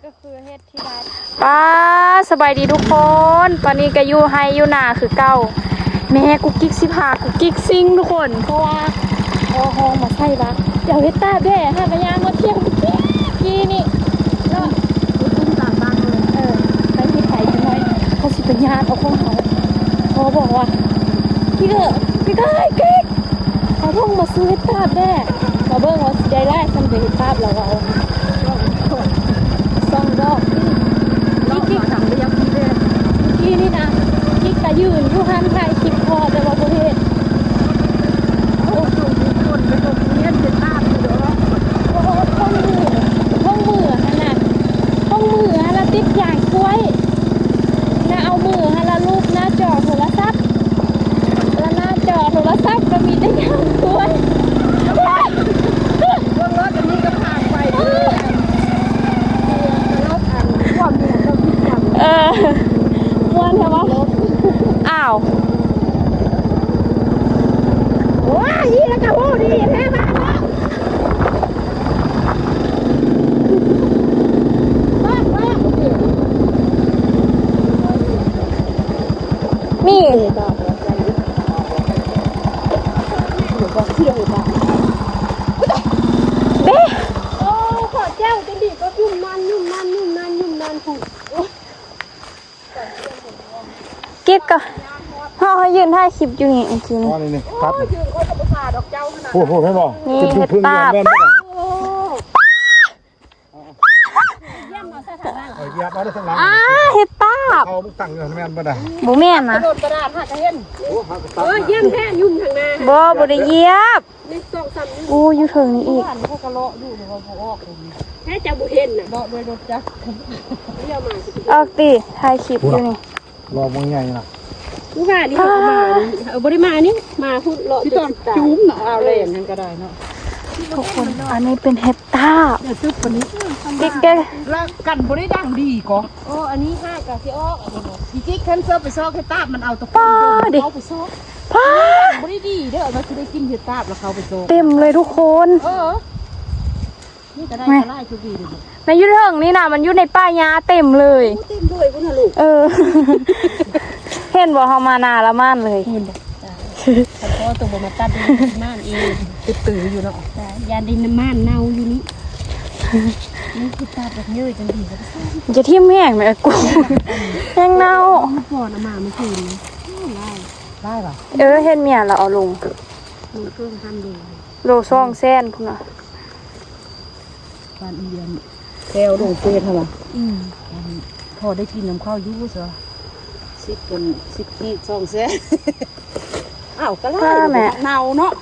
ກໍຄືເຮັດທີ່ໄດ້. ປ້າ ສະບາຍດີທຸກຄົນ, ຕອນນີ້ກໍຢູ່ໄຮ່ຢູ່ນາຄືເກົ່າ. ແມ່ກຸກກິກຊິພາກຸກກິກຊິງທຸກຄົນ ເພາະວ່າພໍ່ຮ້ອງມາໃສ່ວ່າ ດຽວເຮັດຕາກແດ່ ຫາກະຍ່າງມາທ່ຽງກີ້ນີ້ເນາະ. ເອີ ໄປເຮັດໄປຈັກໜ້ອຍ ເຂົາຊິໄປຍາດເອົາຂອງເຮົາ. ພໍ່ບອກວ່າ ກິກເອີຍ ກິກເອີຍ ກິກ ເອົາຖົງມາສູ່ເຮັດຕາກແດ່. ມາເບິ່ງວ່າຊິໄດ້ຫຼາຍສ່ຳໃດເຮັດຕາກ ລາວວ່າເອົາສອງດອກ. ນີ້ ກິກ ກິກ ດຳລຽບນີ້ເດ້. ກີ້ນີ້ນະ ກິກກະຢືນຢູ່ຫັ້ນຖ່າຍຄລິບພໍ ແຕ່ວ່າບໍ່ເຫັນ. ໂອ້ ໂອ້ ຄົນໄປຕົກຮຽນເຮັດຕາກຢູ່ດອກ. ໂອ້ ໂອ້ ໂອ້ ໂອ້ ເບິ່ງມືຫັ້ນນະ ເບິ່ງມືຫັ້ນລະຕິດຢາງກ້ວຍ. ນະ ເອົາມືຫັ້ນລະລູບໜ້າຈໍໂທລະສັບ ລະໜ້າຈໍໂທລະສັບກໍມີແຕ່ຢາງກ້ວຍ. ເບິ່ງລົດອັນນີ້ກໍຜ່ານໄປ ເອີ ລົດອັນພວກນີ້ກໍຄືກັນ. ເອີ ມ່ວນແທ້ວະ. ອ້າວ ໂອ້ຍ ອີ່ລະກະຮູ້ດີແທ້ບ້ານເນາະ. ນີ້ ເດ້ ໂອ້ ຂໍແຈ່ວຈັ່ງດີກໍຫຍຸ້ມນັ້ນ ຫຍຸ້ມນັ້ນ ຫຍຸ້ມນັ້ນ ຫຍຸ້ມນັ້ນພຸ້ນ. ກິກກໍ ເຮົາ ເຮົາຢືນຖ່າຍຄລິບຢູ່ນີ້ເມື່ອກີ້ນີ້. ອໍ ນີ້ ນີ້ ໂອ້ຍ ຄັບ ຢືນຂ້ອຍກໍບໍ່ຊາດອກເຈົ້າຫັ້ນນະ. ໂອ້ໂຫ ເຫັນບໍ່? ນີ້ເຮັດຕາບ. ໂອ້ ຢ້ຽມເອົາໃສ່ທາງຫຼັງ ເອີ ຢຽບເອົາໄດ້ທາງຫຼັງ. ອ້າ ເຮັດຕາບ ເຂົາຕັ້ງຢູ່ຫັ້ນແມ່ນບໍ່ນະ? ບໍ່ແມ່ນນະ ກະໂດດກະດາດຫາກະເຫັນ. ໂອ້ ຫາກະຕັດ ເອີ ຢ້ຽມແທ້ ຫຍຸ້ມທາງໜ້າ ບໍ່ ບໍ່ໄດ້ຢຽບ. ນີ້ສອງສາມ ໂອ້ ຢູ່ເທິງນີ້ອີກ. ເມື່ອວານນີ້ເຂົາກໍເລາະຢູ່ ແຕ່ວ່າບໍ່ອອກ. ແທ້ເຈົ້າບໍ່ເຫັນນະ ເລາະດ້ວຍລົດຈັກ. ດຽວມາຊິ ອອກຕິ ຖ່າຍຄລິບຢູ່ນີ້ ເລາະບໍ່ໃຫຍ່ນະ. ມື້ວານນີ້ເຂົາກໍມານີ້ ເອີ ບໍ່ໄດ້ມານີ້ ມາພຸ້ນເລາະ. ຊິຕ້ອງຈູມນະ ເອົາແລ່ນຫັ້ນກໍໄດ້ເນາະ. ທຸກຄົນ ອັນນີ້ເປັນເຫັດຕາບ. ດຽວຕຶບປານນີ້ ຕິກເດ້ ລະກັນບໍ່ໄດ້ດັງດີກໍ. ໂອ້ ອັນນີ້ຫາກະຊິອອກ ອັນນີ້ບໍ່ ອີຈິກຄັນເຊີໄປຊອກເຫັດຕາບ ມັນເອົາຕະໂກນ ເຂົ້າໄປຊອກ. ປ້າ ບໍ່ໄດ້ດີເດີ ວ່າຊິໄດ້ກິນເຫັດຕາບລະເຂົ້າໄປຊອກ. ເຕັມເລີຍທຸກຄົນ. ເອີ ນີ້ກໍໄດ້ ແມ່ ກໍຫຼາຍຄືດີເດີ. ແມ່ ຢູ່ເທິງນີ້ນະ ມັນຢູ່ໃນປ່າຫຍ້າເຕັມເລີຍ. ໂອ້ ເຕັມເລີຍພຸ້ນນະລູກ. ເອີ ເຫັນບໍ່ ເຮົາມານາລະມ່ານເລີຍ. ຄັນພໍ່ຕົວບໍ່ມາຕັດນີ້ ມ່ານອີ່ ຕຶບຕື້ຢູ່ເນາະ. ຢ້ານໄດ້ມ່ານເນົ່າຢູ່ນີ້. ນີ້ຄືຕັດແບບເຍີຈັ່ງດີ ຢ່າຖິ້ມແຮງແມ່ກູ ແຮງເນົ່າ. ມັນກ່ອນເອົາມາມື້ຄືນນີ້ ຫຼາຍ ຫຼາຍຫວາ. ເອີ ເຫັນເມຍລາວເອົາລົງ ລົງເຄື່ອງພັນໂລ ໂລສອງແສນພຸ້ນນະ. ບ້ານອີ່ເດືອນແຊວລົງເຟສຫັ້ນວ່າ ອືມ ພໍໄດ້ກິນນຳເຂົາຢູ່ຊະ ສິບເປັນ ສິບກີບ ສອງແສນ. ອ້າວ ກະຫຼາຍ ເນົ່າເນາະ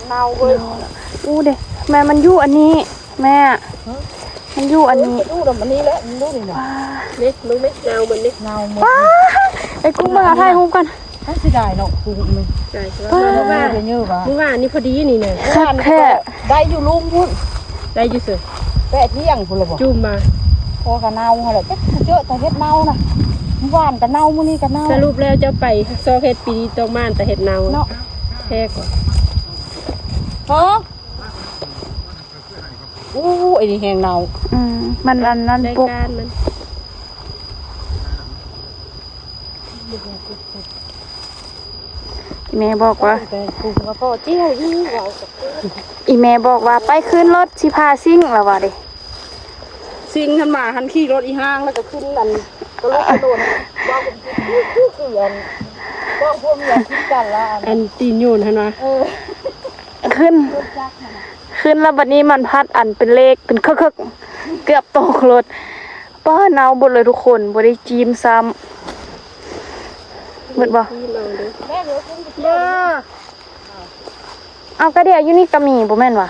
ເນົ່າເວີຍ. ອູ້ເດ້ ແມ່ ມັນຢູ່ອັນນີ້ແມ່ ມັນຢູ່ອັນນີ້ ຢູ່ນຳອັນນີ້ແຫຼະ ມັນຢູ່ນີ້ນະ. ນີ້ ເບິ່ງແມ່ ເນົ່າມັນນີ້ ເນົ່າໝົດ. ໄອ້ກຸ້ງ ເບິ່ງ ເອົາຖ່າຍຮູບກ່ອນ. ເຮົາເສຍດາຍເນາະ ກຸ້ງນີ້ ເອີ ມື້ວານນີ້ພໍດີນີ້ນະ ຄັກແທ້. ໄດ້ຢູ່ລຸ່ມພຸ້ນ ໄດ້ຢູ່ເຊີ ແປະທ່ຽງພຸ້ນລະບໍ່ ຈຸ່ມມາ. ພໍກະເນົ່າຫັ້ນແຫຼະ ຈັກເຈີແຕ່ເຫັດເນົ່ານະ ມື້ວານກະເນົ່າ ມື້ນີ້ກະເນົ່າ. ສະຫຼຸບແລ້ວເຈົ້າໄປຊອກເຫັດປີນີ້ຕ້ອງໝານແຕ່ເຫັດເນົ່າເນາະ ແທ້ກວ່າ. ຮະ ໂອ້ ອັນນີ້ແຮງເນົ່າ. ອືມ ມັນອັນນັ້ນປຸກ ອີ່ແມ່ບອກວ່າ ແຕ່ກຸ້ງວ່າພໍເຈ້ຍຢູ່ ເວົ້າກັບ ອີ່ແມ່ບອກວ່າ ໄປຂຶ້ນລົດ ຊິພາຊິງ ລາວວ່າເດ້. ຊິງຫັ້ນມາຫັ້ນ ຂີ່ລົດອີ່ຮ່າງ ແລ້ວກໍຂຶ້ນອັນ ກະໂລກກະໂລນ ເວົ້າກັນຄື ຄື ຄື ຄືອັນ ເວົ້າພວກເມຍຜິດກັນລະ ອັນ ອັນຕີນໂຍນຫັ້ນວ່າ. ເອີ ຂຶ້ນ ລົດຈັກຫັ້ນນະ ຂຶ້ນແລ້ວບັດນີ້ມັນພັດອັນເປັນເລກ ເປັນເຄິກໆ ເກືອບຕົກລົດ. ປ້າ ເນົ່າເບິດເລີຍທຸກຄົນ ບໍ່ໄດ້ຈີ້ມຊ້ຳ. ເບິດບໍ່? ບໍ່ ເອົາກະດຽວຢູ່ນີ້ກະມີ ບໍ່ແມ່ນຫວາ?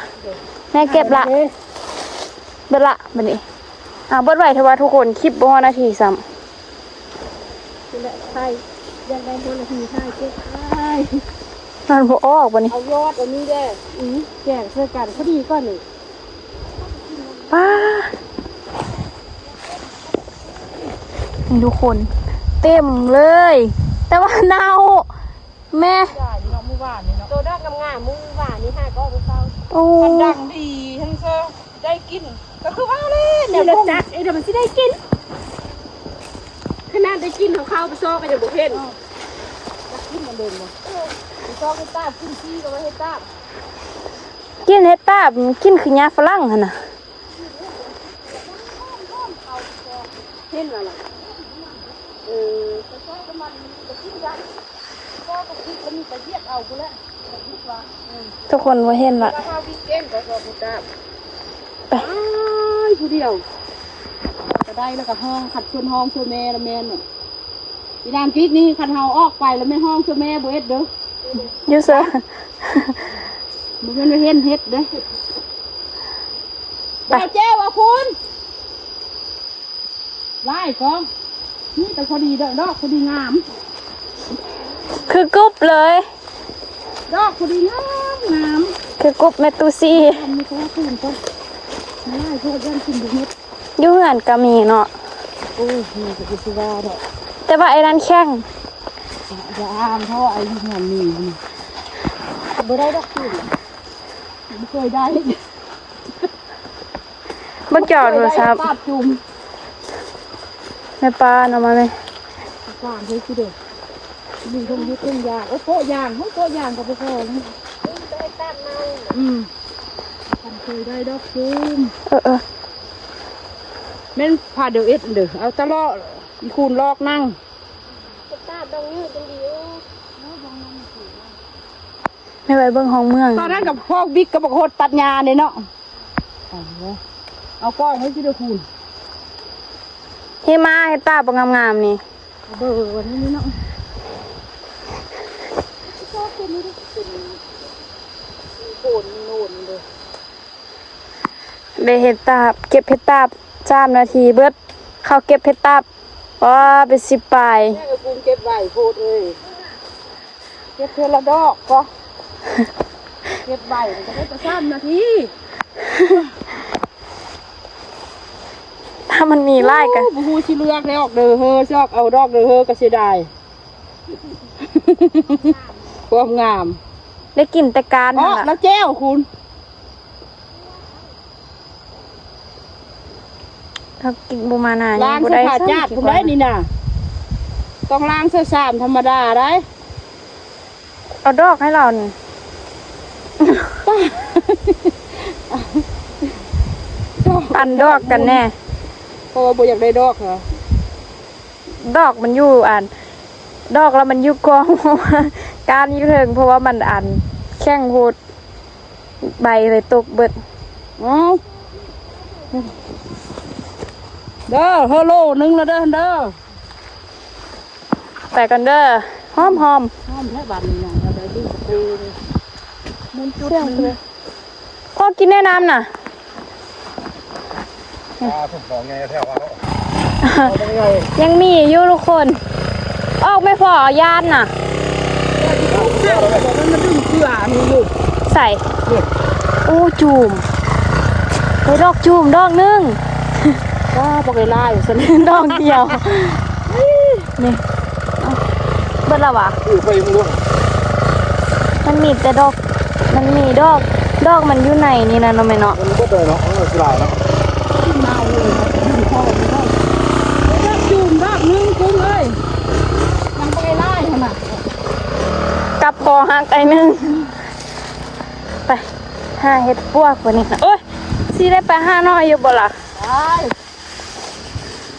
ແມ່ເກັບລະ ເບິດລະບັດນີ້. ອ້າວ ເບິດໄວແທ້ຫວາທຸກຄົນ ຄລິບບໍ່ຮອດນາທີຊ້ຳ. ນີ້ແຫຼະ ຖ່າຍ ຢາກໄດ້ຮອດນາທີຖ່າຍເກັບ ມັນບໍ່ອອກບັດນີ້. ເອົາຍອດອັນນີ້ແດ່ ອື ແກງໃສ່ກັນ ພໍດີກ່ອນນີ້. ປ້າ ນີ້ທຸກຄົນ ເຕັມເລີຍ ແຕ່ວ່າເນົ່າແມ່. ເນາະ ມື້ວານນີ້ເນາະ ໂຕດອກງາມໆ ມື້ວານນີ້ຫາກໍອອກມື້ເຊົ້າ. ໂອ້ ຄັນດັງດີຫັ້ນເຊີ ໄດ້ກິນ. ກໍຄືວ່າແຫຼະ ນີ້ລະຈັກ ເອີ ດຽວມັນຊິໄດ້ກິນ ຂະໜາດໄດ້ກິນຂອງເຂົາໄປຊອກກໍຍັງບໍ່ເຫັນ ເອີ ຢາກກິນມັນເດີນບໍ່ ເອີ ໄປຊອກເຮັດຕາບ ກິນຟຣີກໍວ່າເຮັດຕາບ ກິນເຮັດຕາບ ກິນຄືຫຍ້າຝຣັ່ງຫັ້ນນະ ເຫັນວ່າລະ ເອີ ໄປຊອກກັບມັນກໍກິນກັນ ຊອກກໍກິນ ມັນກໍຢຽບເອົາພຸ້ນແຫຼະ ຄິດວ່າ ອືມ ທຸກຄົນບໍ່ເຫັນລະ ໄປ ອ້າຍ ຜູ້ດຽວ ກໍໄດ້ແລ້ວກໍຮ້ອງ ຄັນຊົນຮ້ອງຊ່ວຍແມ່ລະແມ່ນ ອີນາງກິກນີ້ ຄັນເຮົາອອກໄປລະແມ່ນຮ້ອງຊ່ວຍແມ່ບໍ່ເຮັດເດີ ຢູ່ເຊີ ບໍ່ແມ່ນວ່າເຫັນເຮັດເດ້ ໄປ ເອົາແຈ່ວ ເອົາຄູນ ຫຼາຍກໍ ນີ້ແຕ່ພໍດີດອກ ດອກພໍດີງາມ ຄືກຸບເລີຍ ດອກພໍດີງາມ ງາມ ຄືກຸບແມ່ຕູ້ຊີ ທຳໃຫ້ເຂົາວ່າຄືນກ່ອນ ຫຼາຍໂພດ ຢ້ານກິນບໍ່ໝົດ ຢູ່ເຮືອນກໍມີເນາະ ໂອ້ຍ ມີກໍຄືຊິວ່າດອກ ແຕ່ວ່າໄອ້ນັ້ນແຂງ ຢ່າອ້າງເພາະວ່າໄອ້ຢູ່ເຮືອນມີ ບໍ່ໄດ້ດອກຄືນ ບໍ່ເຄີຍໄດ້ ບໍ່ຈອດໂທລະສັບ ປາບຈຸ່ມ ແມ່ປ້ານເອົາມາແມ່ ປາບເຮັດຊິເດ້ ມີທັງເຮັດທັງຢາງ ໂອ້ ໂປະຢາງ ໂອ້ ໂປະຢາງກໍບໍ່ພໍນະ ອືມ ຄັນເຄີຍໄດ້ດອກຈຸ່ມ ເອີ ເອີ ແມ່ນພາດຽວເອັດເດີ ເອົາຕະຫຼອດ ອີຄູນລອກນັ່ງ ຕາດດອກເງືອກຈັ່ງດີ ໂອ້ ແມ່ໄວ້ເບິ່ງຫ້ອງເມືອງ ຕອນນັ້ນກັບພວກບິກກັບບັກໂຫດຕັດຫຍ້າເດ້ເນາະ ເອົາກ້ອງໄວ້ຊິເດີຄູນ ເຮັດມາເຮັດຕາບໍ່ງາມໆນີ້ ເບິ່ງອັນນີ້ເນາະ ຊອບເປັນນີ້ເດ້ ເປັນໂນນໂນນເດ້ ໄດ້ເຫັດຕາບ ເກັບເຫັດຕາບສາມນາທີເບິດ ເຂົ້າເກັບເຫັດຕາບ ວ້າ ເປັນສິບປາຍ ແມ່ກໍກຸມເກັບໄວໂພດເອີຍ ເກັບເທື່ອລະດອກກໍ ເກັບໄວມັນກໍໄດ້ແຕ່ສາມນາທີ ຖ້າມັນມີຫຼາຍກໍ ໂອ້ ບໍ່ຮູ້ຊິເລືອກດອກເດີເຮີ ຊອກເອົາດອກເດີເຮີກໍເສຍດາຍ ຄວາມງາມ ໄດ້ກິນແຕ່ກ້ານ ເພາະ ຫັ້ນລະ ລະແຈ່ວຄຸນ ເຮົາກິນບໍ່ມານາ ລ້າງໃສ່ຜ້າຈາດພຸ້ນໄດ໋ນີ້ນະ ຕ້ອງລ້າງໃສ່ຊາມທຳມະດາໄດ໋ ເອົາດອກໃຫ້ລາວນີ້ ປັນດອກກັນແດ່ ເພາະວ່າບໍ່ຢາກໄດ້ດອກ ດອກມັນຢູ່ອັນ ດອກລະມັນຢູ່ກ້ອງ ກ້ານຢູ່ເທິງ ເພາະວ່າມັນອັນແຂງໂພດ ໃບເລີຍຕົກເບິດ ເອົາເດີ ເຮີໂລໜຶ່ງລະເດີ ເດີ ໄປກ່ອນເດີ ຫອມໆ ຫອມແທ້ບາດນີ້ນະ ເອົາໄດ້ດຶງກະເປເລີຍ ໝູນຈຸດໜຶ່ງ ພໍກິນແນ່ນ້ຳນະ ອ່າ ສົມປອງໃຫຍ່ແທ້ວ່າເນາະ ຍັງມີຢູ່ທຸກຄົນ ອອກແມ່ພໍ ຢ້ານນະ ມັນມາດຶງເຄືອນີ້ຢູ່ ໃສ ໂອ້ ຈູມ ໄດ້ດອກຈູມດອກໜຶ່ງ ວ້າ ບໍ່ໄດ້ຫຼາຍຊັ້ນ ດອກດຽວ ນີ້ ເບິດລະຫວາ? ເອີ ໄປເບິ່ງ ມັນມີແຕ່ດອກ ມັນມີດອກ ດອກມັນຢູ່ໃນນີ້ນະເນາະແມ່ເນາະ ມັນເບິດເລີຍເນາະ ເອີ ຊິຫຼາຍເນາະ ກິນເມົາເລີຍ ກິນພໍເລີຍ ດອກຈູມດອກໜຶ່ງກຸ້ງເອີຍ ຍັງບໍ່ໄດ້ຫຼາຍຫັ້ນນະ ກັບຄໍຫັກໄອ້ໜຶ່ງ ໄປຫາເຫັດປວກບາດນີ້ ໂອ້ຍ ຊິໄດ້ໄປຫາໜ້ອຍຢູ່ບໍ່ລະ? ໄປ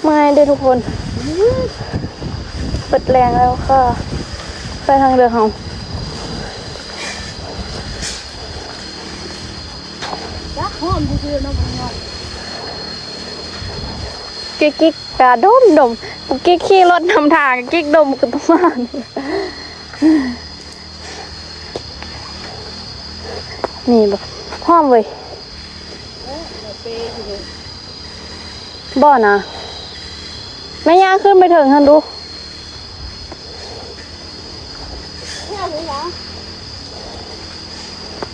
ເມື່ອຍເດ້ທຸກຄົນ ເບິດແຮງແລ້ວຄ່ະ ໄປທາງເດີເຮົາ ຈັກຮ້ອນຊື່ໆເນາະ ກິກໆ ຕາດົມໆ ກິກຂີ່ລົດນຳທາງ ກິກດົມຄືປະມານ ນີ້ບໍ່ ຫອມເວີຍ ບໍ່ນະ ແມ່ຍ່າງຂຶ້ນໄປເທິງຫັ້ນດູ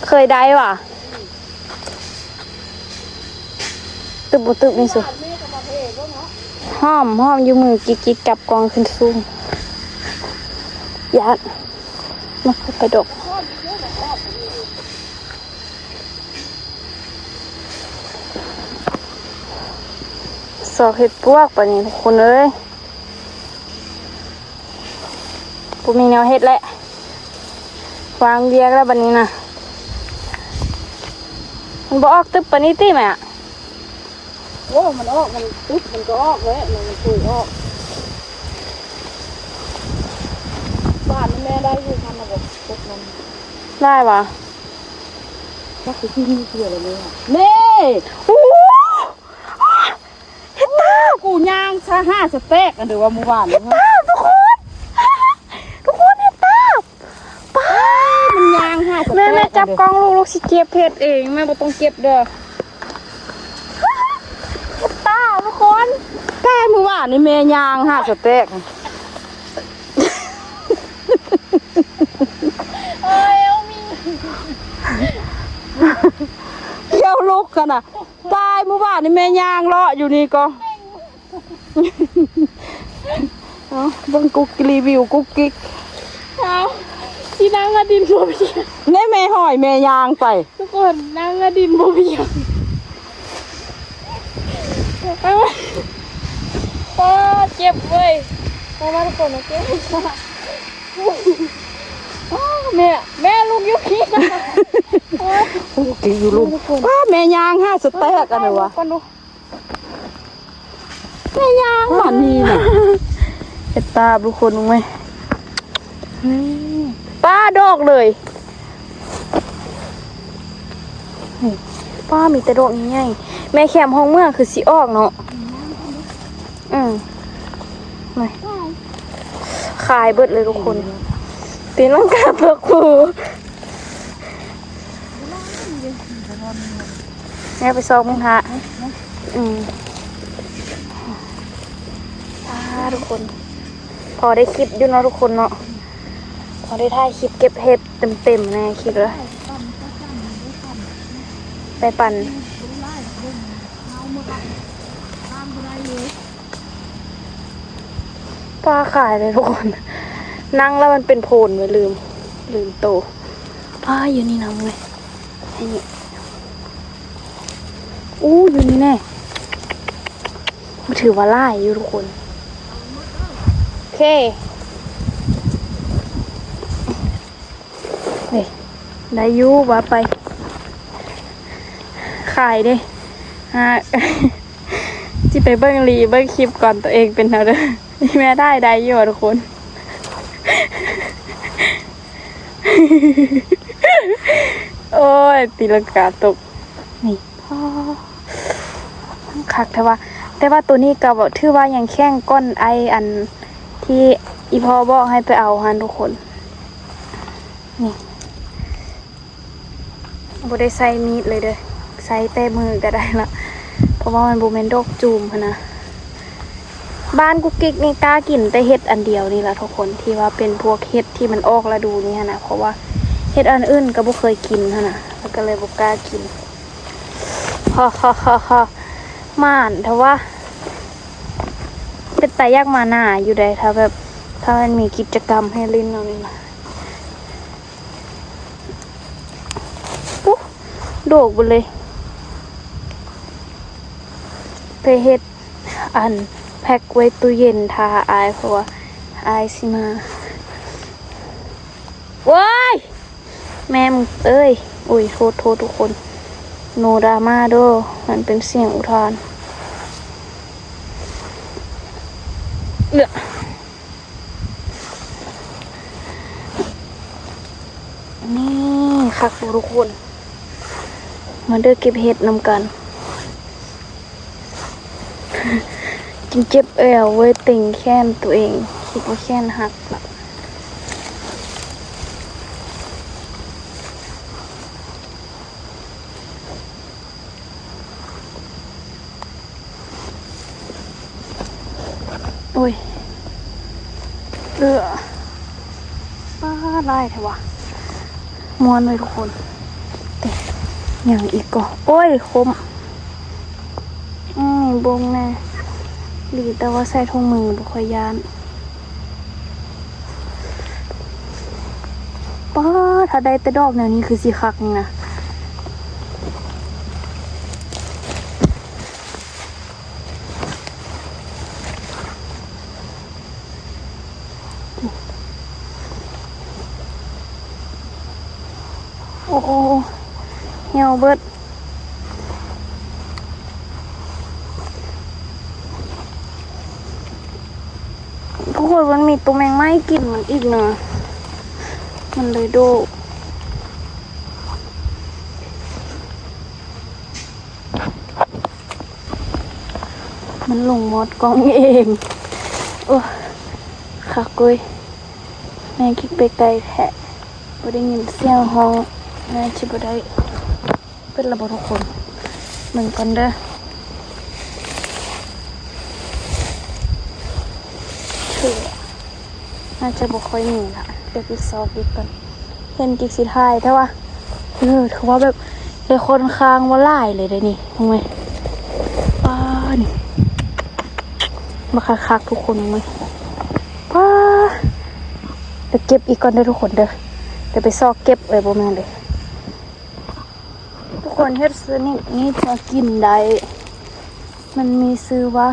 ເຄີຍໄດ້ຫວາ? ຕຶບບໍ່ຕຶບນີ້ສຸ ຫອມ ຫອມຢູ່ມື ກິກໆ ຈັບກ້ອງຂຶ້ນສູງ ຢ້ານ ມາ ໄປດົກ. ດອກເຫັດປວກບາດນີ້ທຸກຄົນເອີຍ ບໍ່ມີແນວເຮັດແຫຼະ ວາງວຽກແລ້ວບາດນີ້ນະ ມັນບໍ່ອອກຕຶບປານນີ້ຕິແມ່? ໂອ້ ມັນອອກ ມັນຕຶບ ມັນກໍອອກແຫຼະ ມັນ ມັນປຸຍອອກ ບ້ານແມ່ໄດ້ຢູ່ ທັນລະບໍ່? ປຸກມັນ ໄດ້ຫວາ? ຈັກຊິກິນເທື່ອລະແມ່ ນີ້ ໂອ້ ເຫັດຕາບ ກູຍ່າງຊະຫ້າສະແຕັກ ອັນເດີວ່າມື້ວານນີ້ ເຫັດຕາບທຸກຄົນ ທຸກຄົນ ເຫັດຕາບ ປ້າ ມັນຍ່າງຫ້າສະແຕັກ ແມ່ ແມ່ຈັບກ້ອງລູກ ລູກຊິເກັບເຫັດເອງ ແມ່ບໍ່ຕ້ອງເກັບເດີ ເຫັດຕາບທຸກຄົນ ແຕ່ມື້ວານນີ້ແມ່ຍ່າງຫ້າສະແຕັກ ເອີຍ ເອົາມີ ກ່ຽວລຸກຫັ້ນນະ ຕາຍ ມື້ວານນີ້ແມ່ຍ່າງເລາະຢູ່ນີ້ກໍ ເອົ້າ ເບິ່ງກຸກ ຣີວິວກຸກກິກ ເອົາ ອີນາງວ່າດິນບໍ່ພຽງ ແນ່ແມ່ຫອຍແມ່ຍ່າງໄປ ທຸກຄົນ ນາງວ່າດິນບໍ່ພຽງ ເອົາ ປ້າ ເຈັບເວີຍ ມາ ມາ ທຸກຄົນ ມາເກັບ ໂອ້ ແມ່ ແມ່ລຸກຢູ່ພີ້ ໂອ້ຍ ກຸກກິກຢູ່ລຸ່ມ ປ້າ ແມ່ຍ່າງຫ້າສະແຕັກ ອັນນີ້ຫວາ ກ່ອນດູ ແມ່ຍ່າງ ບາດນີ້ນະ ເຫັດຕາບທຸກຄົນເອີຍ ນີ້ ປ້າ ດອກເລີຍ ນີ້ ປ້າ ມີແຕ່ດອກໃຫຍ່ໆ ແມ່ແຄມຫ້ອງເມືອງຄືຊິອອກເນາະ ອືມ ນີ້ ຂາຍເບິດເລີຍທຸກຄົນ ຕີລັງກາຕົກພູ ແມ່ໄປຊອກເບິ່ງທາ ອືມ ອ່າ ທຸກຄົນ ພໍໄດ້ຄລິບຢູ່ເນາະທຸກຄົນເນາະ ພໍໄດ້ຖ່າຍຄລິບເກັບເຫັດເຕັມໆ ແນ່ ຄລິບລະ ໄປປັ່ນ ປ້າ ຂາຍເລີຍທຸກຄົນ ນັ່ງແລ້ວມັນເປັນໂພນເວີຍ ລືມ ລືມໂຕ ປ້າ ຢູ່ນີ້ນຳເວີຍ ນີ້ ອູ້ ຢູ່ນີ້ແນ່ ຖືວ່າຫຼາຍຢູ່ທຸກຄົນ ໂອເຄ ເອີຍ ໄດ້ຢູ່ວ່າໄປ ຂາຍເດ້ ອ່າ ຊິໄປເບິ່ງລີ ເບິ່ງຄລິບກ່ອນ ໂຕເອງເປັນແນວໃດ ແມ່ໄດ້ ໄດ້ຢູ່ຫວາທຸກຄົນ ໂອ້ຍ ຕີລັງກາຕົກ ນີ້ ອໍ ຄັກແທ້ວ່າ ແຕ່ວ່າໂຕນີ້ກໍຖືວ່າຍັງແຂງກ່ອນໄອ້ອັນທີ່ອີ່ພໍ່ບອກໃຫ້ໄປເອົາຫັ້ນທຸກຄົນ ນີ້ ບໍ່ໄດ້ໃຊ້ມີດເລີຍເດີ້ ໃຊ້ແຕ່ມືກໍໄດ້ລະ ເພາະວ່າມັນບໍ່ແມ່ນດອກຈູມຫັ້ນນະ ບ້ານກຸກກິກນີ້ກ້າກິນແຕ່ເຫັດອັນດຽວນີ້ລະທຸກຄົນ ທີ່ວ່າເປັນພວກເຫັດທີ່ມັນອອກລະດູນີ້ຫັ້ນນະ ເພາະວ່າເຫັດອັນອື່ນກໍບໍ່ເຄີຍກິນຫັ້ນນະ ແລ້ວກໍເລີຍບໍ່ກ້າກິນ ຮາໆໆໆ ໝານແທ້ວ່າ ເປັນຕາຢາກມາໜ້າຢູ່ໃດ໋ ຖ້າແບບ ຖ້າມັນມີກິດຈະກຳໃຫ້ຫຼິ້ນແນວນີ້ນະ ປຸ ໂດກເບິດເລີຍ ໄປເຮັດ ອັນ ແພັກໄວ້ຕູ້ເຢັນຖ້າອ້າຍ ເພາະວ່າອ້າຍຊິມາ ໂອ້ຍ ແມ່ມຶງເອີຍ ໂອ້ຍ ໂທດໆ ທຸກຄົນ ໂນດຣາມາເດີ້ ມັນເປັນສຽງອຸທານ ເອີ ນີ້ ຄັກບໍ່ທຸກຄົນ ມາເດີ້ ເກັບເຫັດນຳກັນ ຈຶ່ງເຈັບແອວເວີຍ ເຕັງແຂນໂຕເອງ ຄິດວ່າແຂນຫັກລະ ໂອ້ຍ ເອີ ປ້າ ຫຼາຍແທ້ຫວາ ມ່ວນເວີຍທຸກຄົນ ຫຍັງອີກກໍ ໂອ້ຍ ຄົມ ອືມ ບົງແນ່ ດີແຕ່ວ່າໃສ່ຖົງມື ບໍ່ຄ່ອຍຢ້ານ ປ້າ ຖ້າໄດ້ແຕ່ດອກແນວນີ້ຄືຊິຄັກນີ້ນະ. ໂອ້ ໂອ້ ໂອ້ ຫ່ຽວເບິດ. ທຸກຄົນ ມັນມີຕົວແມງໄມ້ກິນມັນອີກນະ ມັນເລີຍໂດ. ມັນລົງມອດກ້ອງເອງ. ໂອ້ ຄັກເວີຍ. ແມ່ຄິດໄປໄກແທ້ ບໍ່ໄດ້ຍິນສຽງຮ້ອງ. ໜ້າຊິບໍ່ໄດ້. ເປັນລະບໍ່ທຸກຄົນ? ເບິ່ງກ່ອນເດີ. ໜ້າຈະບໍ່ຄ່ອຍມີລະ. ດຽວໄປຊອກອີກກ່ອນ. ເຫັນກິກຊິຖ່າຍ ແຕ່ວ່າ ເອີ ຖືວ່າແບບໄດ້ຂ້ອນຂ້າງວ່າຫຼາຍເລີຍເດ້ນີ້. ເບິ່ງແມະ ປ້າ ນີ້ ບັກຄັກໆ ທຸກຄົນ. ເບິ່ງແມະ ປ້າ. ດຽວເກັບອີກກ່ອນເດີທຸກຄົນເດີ. ດຽວໄປຊອກເກັບເອີຍ ບໍ່ແມ່ນເດ້. ທຸກຄົນ ເຫັດຊະນິດນີ້ຈະກິນໄດ້ ມັນມີຊື່ວ່າ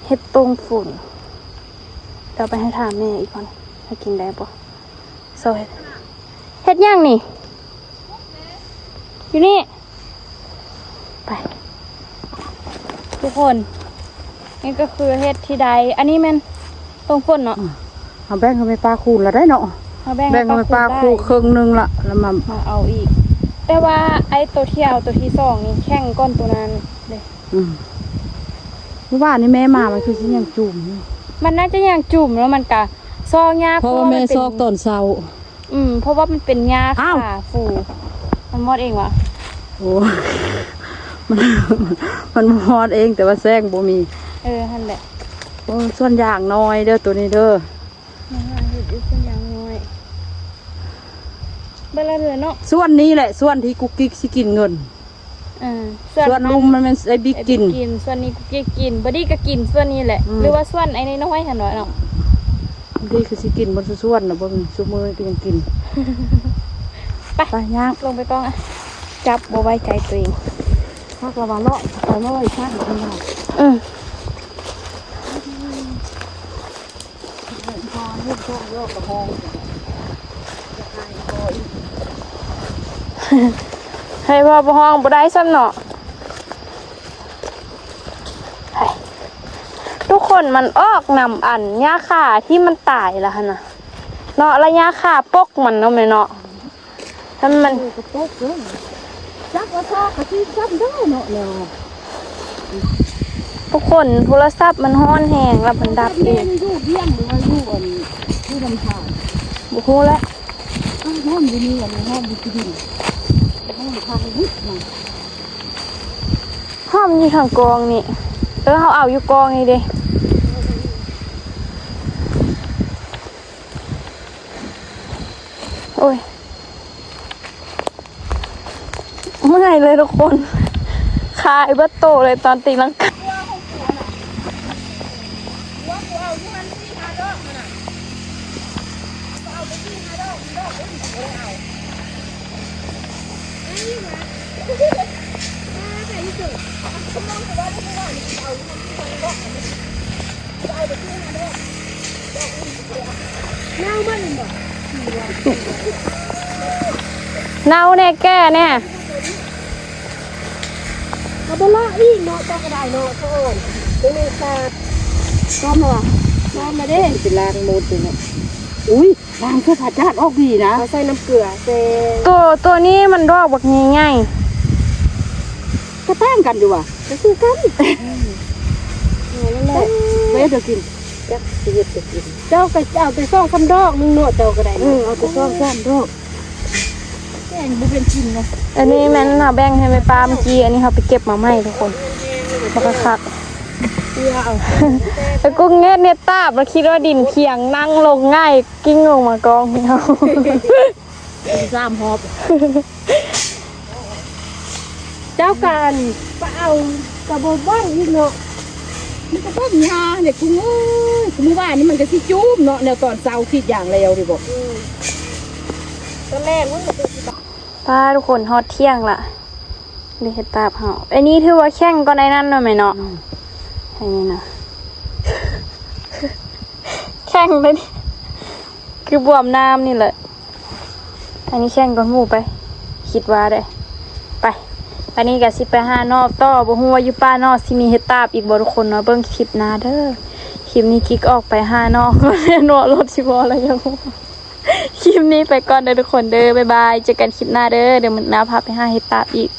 ເຫັດຕົງຝຸ່ນ. ດຽວໄປໃຫ້ຖາມແມ່ອີກກ່ອນ ວ່າກິນໄດ້ບໍ່. ຊອກເຫັດ ເຫັດຫຍັງນີ້ ຢູ່ນີ້. ໄປ ທຸກຄົນ ນີ້ກໍຄືເຫັດທີ່ໄດ້. ອັນນີ້ແມ່ນຕົງຝົນເນາະ. ອືມ ເຮົາແບ່ງໃຫ້ແມ່ປ້າຂູດລະໄດ້ເນາະ. ເຮົາແບ່ງ ແບ່ງໃຫ້ແມ່ປ້າຂູດ ຂູດເຄິ່ງໜຶ່ງລະ ລະມາ ມາເອົາອີກ. ແຕ່ວ່າໄອ້ໂຕທີ່ເອົາໂຕທີສອງນີ້ແຂງກ່ອນໂຕນັ້ນເດ້. ອືມ ມື້ວານນີ້ແມ່ມາ ມັນຄືຊິຍັງຈຸ່ມຢູ່. ມັນໜ້າຈະຍັງຈຸ່ມ ແລ້ວມັນກະຊອກຍາກ ເພາະວ່າແມ່ຊອກຕອນເຊົ້າ. ອືມ ເພາະວ່າມັນເປັນຫຍ້າ ອ້າວ ຂາຟູ. ມັນມອດເອງຫວາ? ໂອ້ ມັນ ມັນມອດເອງ ແຕ່ວ່າແສງບໍ່ມີ. ເອີ ຫັ້ນແຫຼະ. ໂອ້ ສວນຢາງນ້ອຍເດີ ໂຕນີ້ເດີ. ມາຫາເຫັດຢູ່ສວນຢາງນ້ອຍ ເບິ່ງແລ້ວເດີເນາະ. ສວນນີ້ແຫຼະ ສວນທີ່ກຸກກິກຊິກິນເງິນ. ເອີ ສວນ ສວນລຸ່ມມັນແມ່ນໄອ້ບິກກິນ ໄອ້ບິກກິນ. ສວນນີ້ກຸກກິກກິນ ບໍ່ດີກໍກິນສວນນີ້ແຫຼະ. ອືມ ຫຼືວ່າສວນໄອ້ນ້ອຍໆຫັ້ນເນາະ. ດີຄືຊິກິນໝົດທຸກສວນນະ ເບິ່ງຊຸມື້ກໍຍັງກິນ. ໄປ ໄປຍ່າງລົງໄປກ່ອນ. ຈັບບໍ່ໄວ້ໃຈຕົວເອງ. ພັກລະວ່າເລາະໄປເລີຍ ພັກຢູ່ຂ້າງນອກ. ອືມ ໃຫ້ວ່າບໍ່ຮ້ອງບໍ່ໄດ້ຊ້ຳເນາະ. ທຸກຄົນ ມັນອອກນຳອັນຫຍ້າຄາທີ່ມັນຕາຍລະຫັ້ນນະເນາະ ລະຫຍ້າຄາປົກມັນເນາະແມ່ເນາະ. ຖ້າມັນ ເອີ ກະປົກເດີ ຈັກວ່າຊອກກະຊິຊ້ຳເດີເນາະແລ້ວ. ທຸກຄົນ ໂທລະສັບມັນຮ້ອນແຮງ ລະມັນດັບເອງ. ຢູ່ວຽງ ຫຼືວ່າຢູ່ອັນ ຢູ່ນຳທາງ ບໍ່ຮູ້ແຫຼະ. ຮ້ອນຢູ່ນີ້ ອັນນີ້ຮ້ອນຢູ່ທີ່ດິນ ຮ້ອນທາງວຸດນະ. ຫອມຢູ່ທາງກອງນີ້. ເອີ ເຮົາເອົາຢູ່ກອງນີ້ເດ້. ໂອ້ຍ ເມື່ອຍເລີຍທຸກຄົນ ຄາຍເບິດໂຕເລີຍຕອນຕີລັງກາ. ເນົ່າແດ່ແກ່ແດ່. ເອົາໄປເລາະອີກເນາະ ເຈົ້າກໍໄດ້ເນາະ ສະອອນ. ຕົວນີ້ສາດ ຊອມແລ້ວຫວາ? ຊອມແລ້ວເດ້. ຊິໄປລ້າງໝົດເລີຍເນາະ. ອຸ້ຍ ລ້າງເພື່ອພະຈາດອອກດີນະ. ເອົາໃສ່ນ້ຳເກືອ ໃສ່ ໂຕ ໂຕນີ້ມັນດອກບັກໃຫຍ່ໆ. ກະຕ່າງກັນຢູ່ຫວາ? ກະຄືກັນ. ເອີ ນັ້ນແຫຼະ ເຮັດດຽວກິນ. ຈັກຊິເຮັດດຽວກິນ. ເຈົ້າກໍເອົາແຕ່ສອງສາມດອກໜຶ່ງເນາະ ເຈົ້າກໍໄດ້. ເອີ ເອົາແຕ່ສອງສາມດອກ. ແກງບໍ່ເປັນກິນເນາະ. ອັນນີ້ແມ່ນເຮົາແບ່ງໃຫ້ແມ່ປ້າເມື່ອກີ້ ອັນນີ້ເຮົາໄປເກັບມາໃໝ່ທຸກຄົນ. ບັກຄັກ. ເອີ ເອົາ ແຕ່ກຸ້ງເຮັດເຮັດຕາບ ລະຄິດວ່າດິນຂຽງ ນັ່ງລົງຫງາຍ ກິ້ງລົງມາກອງເຮົາ. ສາມຮອບ. ເຈົ້າກະອັນ ປະເອົາກະບໍ່ເບິ່ງອີກເນາະ. ມັນກະຕົ້ນຫຍ້າເດກຸ້ງເອີຍ. ມື້ວານນີ້ມັນກະຊິຈູມເນາະ ແນວຕອນເຊົ້າສີດຢາງແລ້ວເດບໍ່. ອືມ ຕອນແລກມັນກະຊິ ປ້າທຸກຄົນ ຮອດທ່ຽງລະ ໄດ້ເຮັດຕາບເຮົາ. ອັນນີ້ຖືວ່າແຂງກວ່າໃນນັ້ນເນາະແມ່ເນາະ. ອືມ ອັນນີ້ນະ ແຂງເລີຍ ຄືບວມນ້ຳນີ້ແຫຼະ. ໄປ ອັນນີ້ແຂ່ງກ່ອນໝູ່ໄປ ຄິດວ່າເດ້. ໄປ ອັນນີ້ກໍຊິໄປຫານອກຕໍ່ ບໍ່ຮູ້ວ່າຢູ່ປ່ານອກຊິມີເຫັດຕາບອີກບໍ່ທຸກຄົນເນາະ. ເບິ່ງຄລິບໜ້າເດີ. ຄລິບນີ້ກິກອອກໄປຫານອກກ່ອນເນາະ ລົດຊິບໍ່ແລ້ວ ຢາກຮູ້. ຄລິບນີ້ໄປກ່ອນເດີທຸກຄົນເດີ ບາຍບາຍ ເຈີກັນຄລິບໜ້າເດີ. ດຽວມື້ໜ້າພາໄປຫາເຫັດຕາບອີກ.